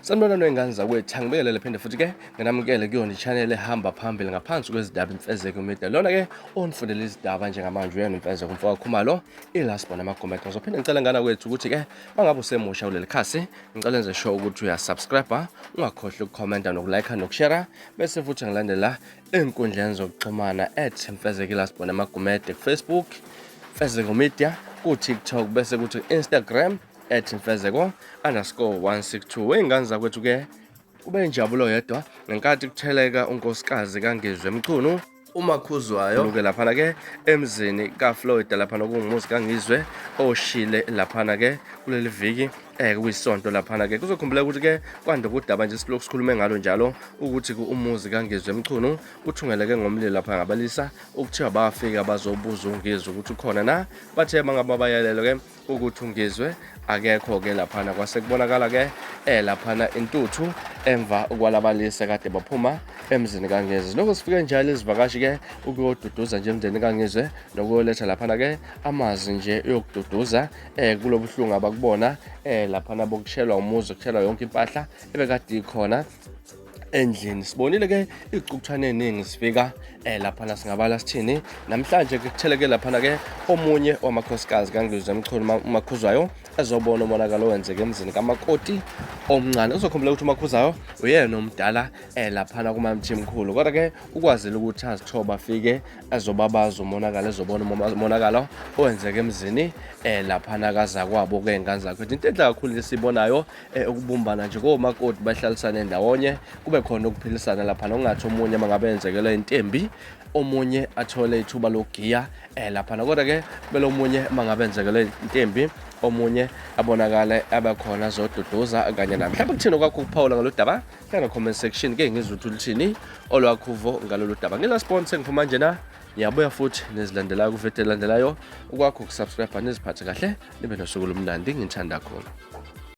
Sanibonani wey'ngane zakwethu, angibingelele phinde futhi ke nginamukele kuyona i-channel ehamba phambili ngaphansi kwezindaba Imfezeko Media. Lona ke onifundela izindaba njengamanje uyena Imfezeko umfoka Khumalo, ilasibona amagomede. Ngizophinde ngicela ngana kwethu ukuthi ke mangabe usemusha kuleli khasi, ngicela enze sure ukuthi uyasubscribe, ungakhohlwa ukukhomenta nokulike nokushare, bese futhi ngilandela ey'nkundleni zokuxhumana at Mfezeko ilasibona amagumede ku-Facebook, Mfezeko Media ku-TikTok bese kuthi ku-Instagram at mfezeko underscore 162. Wey'ngane zakwethu ke kube injabulo yedwa ngenkathi kutheleka unkosikazi kaNgizwe Mchunu uMakhuzwayo ke laphana ke emzini kaFloyd laphana okungumuzi kaNgizwe oshile laphana ke kuleli viki kuyisonto laphana ke kuzokhumbuleka ukuthi ke kwande kudaba nje silokhu sikhulume ngalo njalo ukuthi umuzi kaNgizwe Mchunu uthungeleke ngomlilo lapha ngabalisa ukuthiwa bafika bazobuza uNgizwe ukuthi ukhona na bathe bangaba bayalelo ke ukuthi uNgizwe akekho ke laphana kwase kubonakala ke laphana intuthu emva kwalabalisa kade baphuma emzini kaNgizwe. Lokho sifike njalo izivakashi ke ukuyoduduza nje emndeni kaNgizwe nokuyoletha laphana ke amazwi nje yokududuza kulobuhlungu abakubona laphana bokushelwa umuzi kushelwa yonke impahla ebekade ikhona endlini. Sibonile ke icukuthwane eningi sifika laphana singabala sithini namhlanje ke kutheleke laphana ke omunye wamakhosikazi kaNgizwe Mchunu uMakhuzwayo ezobona umonakalo owenzeke emzini kamakoti omncane. Uzokhumbula ukuthi uMakhuzwayo uyena omdala laphana kuMamthimkhulu, kodwa ke ukwazile ukuthi azithoba afike ezobabaza umonakalo ezobona umonakalo owenzeke emzini laphana kazakwabo ke ngane zakho. Into enhle kakhulu esiyibonayo ukubumbana nje komakoti bahlalisane ndawonye kube khona ukuphilisana lapha nokungathi omunye mangabe enzekelwe intembi omunye athole ithuba lokugiya laphana, kodwa ke belomunye mangabe enzekelwe intembi omunye abonakale abekhona azoduduza kanye nami. Mhlawumbe kuthini okwakho ukuphawula ngalolu daba hlala comment section ke ngizwe ukuthi luthini olwakho uvo ngalolu daba. Ngila sponsor ngiphuma njena ngiyabuya futhi nezilandelayo kuvidiyo elandelayo. Okwakho ukusubscribe, niziphathe kahle, nibe nosuku olumnandi. Ngithanda khona.